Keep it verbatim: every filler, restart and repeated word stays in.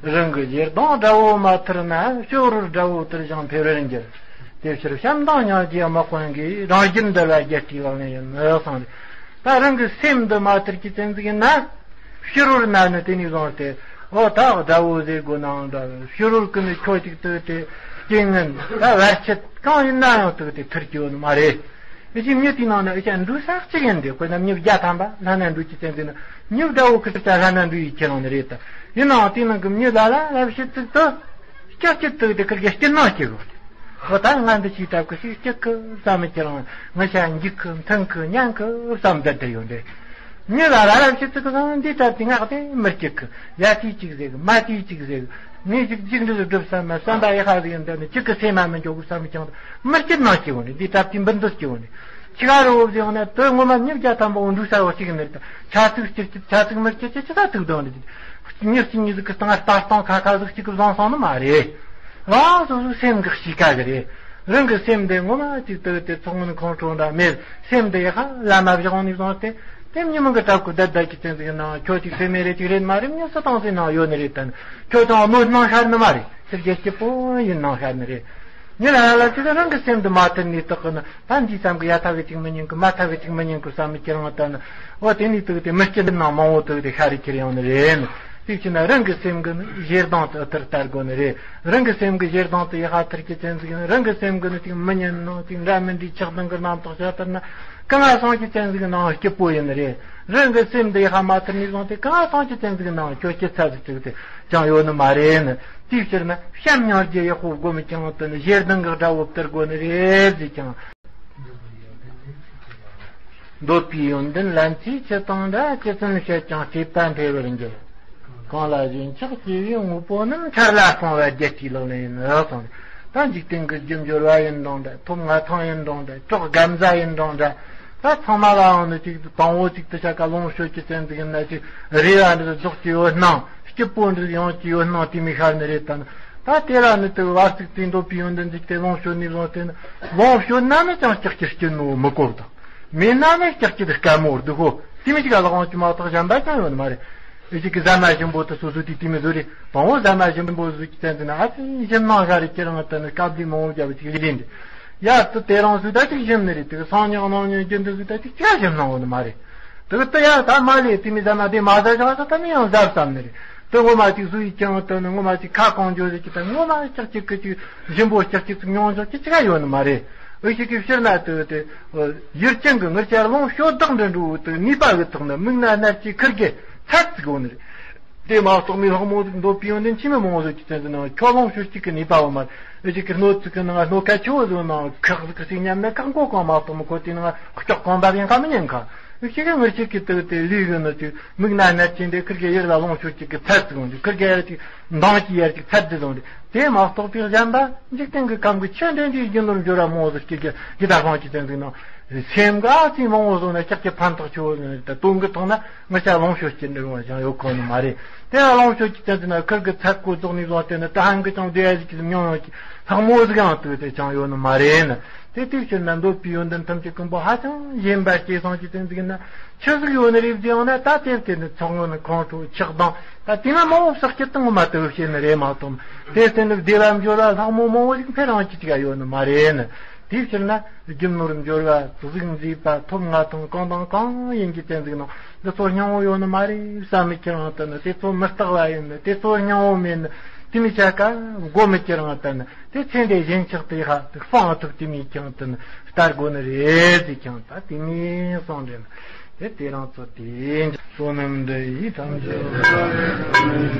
རང་གི་ཞེ་སྡང་དགྲ་བོ་མ་ཐར་ན། ཕྱི་རོལ་དགྲ་བོ་དར་ཞིང་འཕེལ་བར་འགྱུར། དེ་ཕྱིར་བྱམས་དང་སྙིང་རྗེ་དམག་དཔུང་གིས། རང་རྒྱུད་འདུལ་བ་རྒྱལ་སྲས་ལག་ལེན་ཡིན། ཨོ་གསུངས་རེད། ད་རང་གི་སེམས་འདི་མ་ཐར་གྱི་བཙན་ཟིག་ཡིན་ན། ཕྱི་རོལ་ན་ནི་དེ་ནས་བཟུང་སྟེ། ཨོ་ད་དགྲ་བོ་ཟེར་དགོས་ནའང་འདྲ། ཕྱི་རོལ་གི་ནི་ཁྱོད་ཅིག་ཏུ་དེ་རྐྱེན་ངན་ད་བར་ཆད་གང་ཡིན་ན་ཡང་ཏུ་དེ་ཐར་གྱི་ཡོད་ནི་མ་རེད། ཨེ་ཅི་མྱི་དེའི་ནང་ན་ཨེ་ཅག་འདུས་ས་གཅིག་ཡིན་ཏེ། དཔེར་ན་མྱི་བརྒྱ་ཐམ་པ་ལྷན་ན་འདུས་ཀྱི་བཙན་ཟིག་ན། མྱི་དགྲ་བོ་ཁི་ཅག་ལྷན་ན་འདུས་ཡི་ཁྱེད་རང་ནི་རེད་ད། ཡིན་ནའང་དེའི་ནང་གི་མྱི་ལ་ལ་རབ་བྱེད་ཅིག་ཏུ། སྐྱག་ཅིག་ཏུ་དེ་ཁིར་གི་སྐྱིད་སྣང་སྐྱེ་དགོས། ཨོ་ད་ང་འདི་ཅིག་ལྟ་གི་ཞིག་སྐྱིད་གི་བསམ་མི་ཁྱེད་རང་། ང་ཤ་འཇིག་གི་མཐུན་གི་ཉན་གི་བསམ་བསྡད་དེ་ཡོད་འདྲེ། མྱི་ལ་ར་རབ་ཆི་ཚིག་གི་སང་འདི་ལྟར་དེ་ངག་དེ་མི་སྐྱིད་གི། ཡ་དེའི་ཅིག་ཟེར་གི། མ་དེའི་ཅིག་ཟེར་གི། ངས་ཅིག་ཅིག་འདི་སྒྲུབ་བསམ་ན་བསམ་པ་ཡག་པ་ཟིག་ཡིན་ད་ནི་ཅིག་གི་སེམས་མ་མི་འཇོག་གི་བསམ་མི་ཀྱང་མི་སྐྱིད་ནང་སྐྱེ་བོ་ནི། འདི་ལྟར་དེ་འབུ་འདི་སྐྱེ་བོ་ནི། ཆི་ག་རུ་བོ་ཟེར་ཡོང་ན་དོན་ངོ་མ་མྱི་བརྒྱ་ཐམ་པ་འོ་འདུག་ས་བ་ཅིག་ནི་རེད་ད། ཆ་ཚིག་སྐྱིད་སྐྱིད། ཆ་ཚིག་མི་སྐྱིད་ཅི་ཅི་ད་ཐུག་དང་ནི། མྱི་གཅིག་གཉིས་ཟིག་གི་སྟེང་ལྟ་སྟངས་ཁ་ཁ་ཟིག་གཅིག་གི་བཟང་སོང་ནི་མ་རེད། རང་སོ་སོའི་སེམས་ཀྱི་གཤིས་ཀ་གི་རེད། རང་གི་སེམས་དེ་ངོ་མ་གཅིག་ཏུ་དེ་ཚོགས་མིན་ཁོང་ཁྲོ་འདྲ་མེད། སེམས་དེ་ཡག་པ་ལ་མ་བཞག་ནས་བཟུང་སྟེ། དེ་མྱི་མང་གི་གྲབས་ཀྱི་བསྡད་བསྡད་ཀྱི་བཙན་ཟིག་ནང་ཁྱོད་ཅིག་སེམས་མེད་རེད་ཅིག་རེད་མ་རེད། མྱི་སུ་དང་སུའི་ནང་ཡོད་ནི་རེད་ད། ཁྱོད་ཀྱང་གནོད་གནང་ཤར་ནི་མ་རེད། ཕྱི་རྒྱལ་སྐྱིད་པོ་ཡིན་གནང་ཤར་ནི་རེད། མྱི་ལ་ལ་ཅི་ཟེར་རང་གི་སེམས་དེ་མ་ཐར་ནས་བརྟག་གི་ན། ད་འདི་བསམ་གི་ཡ་ཐ་གི་ཅིག་མི་ཉན་གི། མ་ཐ་གི་ཅིག་མི་ཉན་གི་བསམ་མི་ཁྱེར་ཡོང་ད་ནི། འོ་དེ་ནས་དུག་དེ་མི་སྐྱིད་འདི་ནང་མང་བོ་དུག་དེ་ཤ་རི་ཁྱེར་ཡོང་ནི་རེད། དེ་ཕྱིན་ན་རང་གི་སེམས་གི་ནི་ཞེ་སྡང་དུ་ཐར་ལྟར་དགོས་ནི་རེད། རང་གི་སེམས་གི་ཞེ་སྡང་དུ་ཡ་ཧ་ཐར་གྱི་བཙན་ཟིག་ཡིན། རང་གི་སེམས་གི་ནི་ཅིག་མི་ཉན་ནོ་ཅིག་འདྲ་མི་འདྲའི་ཆགས་སྡང་གི་རྣམ་རྟོག་ཤ་ཐར་ན། གང་ང་སོང་གི་བཙན་ཟིག་ནང་སྐྱིད་པོ་ཡིན་ནི་རེད། རང་གི་སེམས་འདི་ཡ་ཧ་མ་ཐར་ནས་བཟུང་སྟེ་གང་ང་སོང་གི་བཙན་ཟིག་ནང་ཁྱོད་སྐྱིད་ཚ་ཟིག་ཅིག་དེ་ཅང་ཡོད་ནི་མ་རེད་ནི། དེའི་ཕྱིར་ན་བྱམས་སྙིང་རྗེ་ཡག་པོ་སྒོམ་ཀྱང་དུ་ནི་ཞེ་སྡང་གི་དགྲ་བོ་བཏུལ་དགོས་ནི་རེད་ཟེར་ཀྱང་། འདོད་པའི་ཡོན་ཏན་ལན་ཚྭའི་ཆུ་དང་འདྲ། ཅི་ཙམ་བཤད་ཀྱང་སྐྱེས་པ་འཕེལ་བར་འགྱུར། གང་ལ་ཞེན་ཆགས་སྐྱེས་པའི་དངོས་པོ་རྣམས། འཕྲལ་ལ་སྤང་བ་རྒྱལ་སྲས་ལག་ལེན་ཡིན་ནོ་གསུངས། ད་འཇིག་རྟེན་གྱི་རྒྱུ་འབྱོར་བ་ཡིན་རུང་འདྲ། ཐོབ་མངའ་ཐང་ཡིན་རུང་འདྲ། གྲོགས་དགའ་མཛའ་ཡིན་རུང་འདྲ། ད་ཚང་མ་ལའང་ནི་ཅིག་དང་བོ་ཅིག་ཏུ་བྱ་དཀའ་ལོངས་སྤྱོད་ཀྱི་བཙན་ཟིག་ཡིན་ན་ཅིག་རེ་བ་འདི་རྫོགས་ཀྱི་ཡོད་སྣང་། སྐྱིད་པོ་འདི་ཡོང་གི་ཡོད་སྣང་དེ་མི་ཤར་ནི་རེད་ད་ནི། ད་དེ་ལ་ནི་དུ་བར་ཚིག་དེ་འདོད་པའི་ཡོན་ཏན་འཇིག་རྟེན་ལོངས་སྤྱོད་ནས་བཟུང་སྟེ་ནི་ལོངས་སྤྱོད་ན་ནི་ཅང་ལྕགས་ཀྱི་སྐྱིད་ནོ་མི་གོ་དང་། མེད་ན་ནི་ལྕགས་ཀྱི་དཀའ་མོ་སྡུག་གོ། དེ་མི་ཅིག་ག་ལ་དབང་ཅི་མ་གཏོགས་གཞན་པ་ཅང་ཡོད་ནི་མ་རེད། ཨེ་ཅིག་གི་ཟ་མ་ཞིམ་པོ་དུ་སོ་སོ་དེ་དེ་མི་བཟོ་རེད། དང་བོ་ཟ་མ་ཞིམ་པོ་བཟོ་གི་བཙན་ཟིག་ན་ཨ་ཙི་ཞིམ་སྣང་ཤར་རེ་ཁྱེད་རང་ལྟ་ནི་སྐབས་དེ་མང་བོ་རྒྱབ་ཅིག་རེད་འདི། ཡ་དུ་དེ་རང་སུ་ད་ཅིག་ཞིམ་ནི་རེད། དེ་གི་སང་ཉིན་གནངས་ཉིན་རྒྱུན་དུ་སུ་ད་ཅིག་ཅག་ཞིམ་སྣང་བོ་ནི་མ་རེད། དེ་གི་དུ་ཡ་ད་མ་ལས་དེ་མི་ཟ་མ་དེ་མ་ཟ་བཞག་ས་ད་མི་ཡང་ཟབ་བསམ་ནི་རེད། དུ་ངོ་མ་ཅིག་སུ་ཡི་ཀྱང་དུ་ནི་ངོ་མ་ཅིག་ཁ་གང་འཇོག་ཟེར་གི་ད་ངོ་མ་ཅག་ཅིག་གི་ཅིག་ཞིམ་པོ་ཅག་ཅིག་ཅིག་མྱོང་འཇོག་གི་ཅི་ག་ཡོད་ནི་མ་རེད། འུ་ཅག་གི་ཕྱིར་ན་དུ་དེ་ཡུལ་ཅན་གི་ངུར་ཆ་ལོངས་སྤྱོད་བདག་འདྲ་འགྲོ་དུ་ནུས་པ་གི་ཐོག་ནས་མིག་ན་ནར་གྱི་ཁིར་གི་ཚད་ཅིག་འོ་ནི་རེད། དེ་མ་གཏོགས་མི་ལྷག་མོ་ཟིག་འདོད་པའི་ཡོན་ཏན་ཆི་མོ་མང་བོ་ཟིག་གི་བཙན་ཟིག་ནང་ཁྱོད་ལོངས་སྤྱོད་གཅིག་གི་ནུས་པ་བོ་མ་རེད། ཨེ་ཅིག་གི་སྣོད་ཅིག་གི་ནང་སྣོད་གལ་ཆེ་བོ་ཟིག་ནང་ཁག་ཟིག་གི་ཟིག་ཉམས་ན་ཁག་མགོ་གང་མ་གཏོགས་མི་ཁོ་དེ་ནང་ལྕགས་གང་འབབ་ཡང་ག་མི་ཉན་ག། ཨེ་ཅིག་གི་ངུར་ཆ་གི་དུ་དེ་ལུས་གི་ནི་ཅིག་མིག་ན་ནར་གྱི་འདི་ཁིར་གི་ཡུལ་ལ་ལོངས་སྤྱོད་གཅིག་གི་ཚད་ཟིག་འོང་དུ་ཁིར་གི་ཡར་ཅིག་འདང་གི་ཡར་ཅིག་ཚད་དེ་ཟིག་འོང་དུ། དེ་མ་གཏོགས་པའི་གཞན་པ་འཇིག་རྟེན་གྱི་ཁམས་ཀྱི་ཆོས་འདྲེན་གྱི་རྒྱུ་ནོར་འབྱོར་བ་མང་བོ་ཟིག་སྐྱེ་གི་ཇི་ལྟར་སྤང་གི་བཙན་ཟིག་ནང་སེམས་ག་ཚིག་མང་བོ་བཟུང་ན་ལྕགས་ཀྱི་ཕན་ཐོགས་ཆེ་བོ་ཟིག་ད་དོན་གྱི་ཐོག་ན་ངུར་ཆ་ལོངས་སྤྱོད་ཀྱི་འདྲ་བ་ཅང་ཡོད་ཁོ་ནི་མ་རེད། དེ་ལ་ལོངས་སྤྱོད་ཀྱི་བཙན་ཟིག་ན་ཁིར་གི་ཚད་གོ་རྫོགས་ནས་བཟུང་སྟེ་ནི་ད་ཧང་གི་ཅང་བདེ་ཡ་ཟིག་གི་མྱོང་ཡོང་གི་ལྷག་མོ་ཟིག་ཡང་དུ་དེ་ཅང་ཡོད་ནི་མ་རེད་ནི། དེ་དུས་ཕྱིར་ན་འདོད་པའི་ཡོན་ཏན་ཐམས་ཅད་ཀུན་པོ་ཧ་ཅང་ཞན་པ་སྐྱེས་སོང་གི་བཙན་ཟིག་ན་ཆི་ཟིག་ཡོད་ནི་རེད་ཟེར་ཡོང་ན། ད་དེར་བརྟེན་ནས་ཚོགས་དངོས་ནི་ཁོང་ཁྲོ་ཆགས་སྡང་ད་དེ་ན་མང་བོ་བསགས་ཀྱི་དང་མ་དུ་བཤད་ནི་རེད་མ་གཏོགས། དེར་བརྟེན་ནས་བདེ་བ་འབྱོར་བ་ལྷག་མོ་མང་བོ་ཞིག་འཕེལ་རང་གི་ཅིག་ཡོད་ནི་མ་རེད་ནི། དེའི་ཕྱིར་ན་རྒྱུ་ནོར་འབྱོར་བ་གཟུགས་མཛེས་པ་ཐོབ་མངའ་ཐང་གང་དང་གང་ཡིན་གྱི་བཙན་ཟིག་ནང་འདི་ཚོ་སྙིང་བོ་ཡོད་ནི་མ་རེད་བསམ་མི་ཁྱེད་རང་ལྟ་ནི། དེ་ཚོ་མི་རྟག་པ་ཡིན་ནི། དེ་ཚོ་སྙིང་བོ་མེད་ནི། དེ་མི་བྱ་དཀའ་སྒོ་མི་ཁྱེད་རང་ལྟ་ནི། དེ་ཚེ་འདས་ཞེན་ཆགས་དེ་ཧ་དེ་སྤང་ཐུབ་དེ་མིན་ཀྱང་དུ་ནི་ལྟ་དགོས་ནི་རེད་ཟེར་ཀྱང་ད་དེ་མིན་གསུངས་རེད། དེ་དེ་རང་ཚོ་དེ་བསོད་ནམས་འདི་ཡིས་ཐམས་ཅད་